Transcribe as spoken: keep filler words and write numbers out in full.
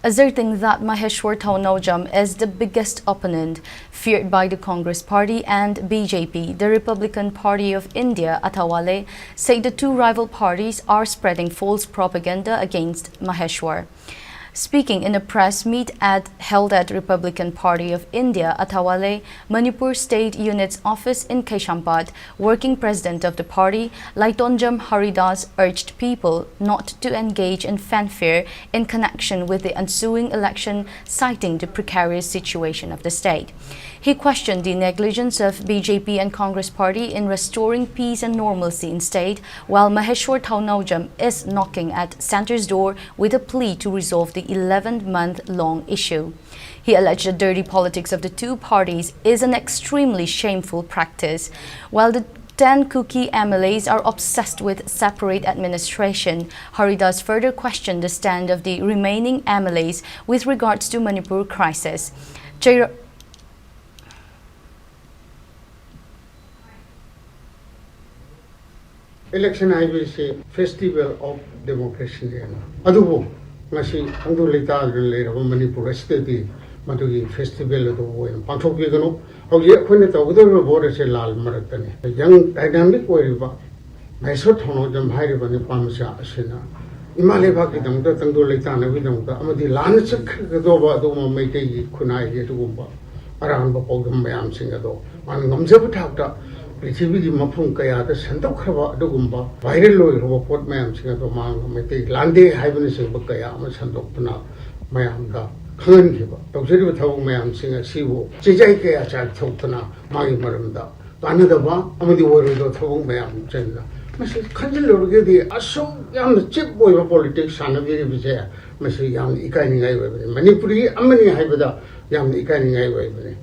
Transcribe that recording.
Asserting that Maheshwar Thounaojam is the biggest opponent feared by the Congress Party and B J P, the Republican Party of India, Athawale, said the two rival parties are spreading false propaganda against Maheshwar. Speaking in a press meet at, held at Republican Party of India, Athawale, Manipur State Unit's office in Kaisampad, working president of the party, Laitonjam Haridas urged people not to engage in fanfare in connection with the ensuing election, citing the precarious situation of the state. He questioned the negligence of B J P and Congress party in restoring peace and normalcy in state, while Maheshwar Thounaojam is knocking at centre's door with a plea to resolve the eleven-month-long issue. He alleged the dirty politics of the two parties is an extremely shameful practice. While the ten Kuki M L As are obsessed with separate administration, Haridas further questioned the stand of the remaining M L As with regards to Manipur crisis. Chair- Election ꯍꯥꯏꯕꯁꯤ Festival of Democracyꯅꯦꯅ꯫ ꯑꯗꯨꯕꯨ ꯉꯁꯤ ꯇꯪꯗꯨ ꯂꯩꯇꯥꯗꯅ ꯂꯩꯔꯕ ꯃꯅꯤꯄꯨꯔ ꯑꯁꯤꯗꯗꯤ ꯃꯗꯨꯒꯤ festival ꯑꯗꯨ ꯑꯣꯏꯅ ꯄꯥꯡꯊꯣꯛꯄꯤꯒꯅꯨ꯫ ꯍꯧꯖꯤꯛ ꯑꯩꯈꯣꯏꯅ ꯇꯧꯒꯗꯧꯔꯤꯕ vote ꯑꯁꯤ ꯂꯥꯜ ꯃꯔꯛꯇꯅꯤ꯫ Young dynamic ꯑꯣꯏꯔꯤꯕ ꯃꯍꯦꯁ꯭ꯋꯔ ꯊꯧꯅꯥꯎꯖꯝ ꯍꯥꯏꯔꯤꯕ ꯅꯨꯄꯥ ꯃꯆꯥ ꯑꯁꯤꯅ ꯏꯃꯥ ꯂꯩꯕꯥꯛꯀꯤꯗꯃꯛꯇ, ꯇꯪꯗꯨ ꯂꯩꯇꯥꯅꯕꯒꯤꯗꯃꯛꯇ ꯑꯃꯗꯤ ꯂꯥꯟꯅ ꯆꯠꯈ꯭ꯔꯒꯗꯧꯕ ꯑꯗꯨꯒꯨꯝꯕ ꯃꯩꯇꯩꯒꯤ ꯈꯨꯟꯅꯥꯏꯒꯤ ꯑꯗꯨꯒꯨꯝꯕ ꯑꯔꯥꯟꯕ ꯄꯥꯎꯗꯝ ꯃꯌꯥꯝꯁꯤꯡ ꯑꯗꯣ ꯃꯥꯅ ꯉꯝꯖꯕ ꯊꯥꯛꯇ ꯄ꯭ꯔꯤꯊꯤꯕꯤꯒꯤ ꯃꯐꯝ ꯀꯌꯥꯗ ꯁꯟꯗꯣꯛꯈ꯭ꯔꯕ ꯑꯗꯨꯒꯨꯝꯕ viral ꯑꯣꯏꯈ꯭ꯔꯕ ꯄꯣꯠ ꯃꯌꯥꯝꯁꯤꯡ ꯑꯗꯣ ꯃꯥꯅ ꯃꯩꯇꯩ ꯂꯥꯟꯗꯦ ꯍꯥꯏꯕꯅꯆꯤꯡꯕ ꯀꯌꯥ ꯑꯃ ꯁꯟꯗꯣꯛꯇꯨꯅ ꯃꯌꯥꯝꯗ ꯈꯪꯍꯟꯈꯤꯕ꯫ ꯇꯧꯖꯔꯤꯕ ꯊꯕꯛ ꯃꯌꯥꯝꯁꯤꯡ ꯑꯁꯤꯕꯨ ꯆꯤꯟꯖꯥꯏ ꯀꯌꯥ ꯆꯥꯏꯊꯣꯛꯇꯅ ꯃꯥꯒꯤ ꯃꯔꯝꯗ ꯀꯥꯟꯅꯗꯕ ꯑꯃꯗꯤ ꯑꯣꯏꯔꯣꯏꯗꯕ ꯊꯕꯛ ꯃꯌꯥꯝ ꯆꯪꯗꯅ, ꯃꯁꯤ ꯈꯟꯖꯤꯜꯂꯨꯔꯒꯗꯤ ꯑꯁꯨꯛ ꯌꯥꯝꯅ cheap ꯑꯣꯏꯕ politics ꯁꯥꯟꯅꯕꯤꯔꯤꯕꯁꯦ ꯃꯁꯤ ꯌꯥꯝꯅ ꯏꯀꯥꯏꯅꯤꯡꯉꯥꯏ ꯑꯣꯏꯕꯅꯤ꯫ ꯃꯅꯤꯄꯨꯔꯤ ꯑꯃꯅꯤ ꯍꯥꯏꯕꯗ ꯌꯥꯝꯅ ꯏꯀꯥꯏꯅꯤꯡꯉꯥꯏ ꯑꯣꯏꯕꯅꯤ꯫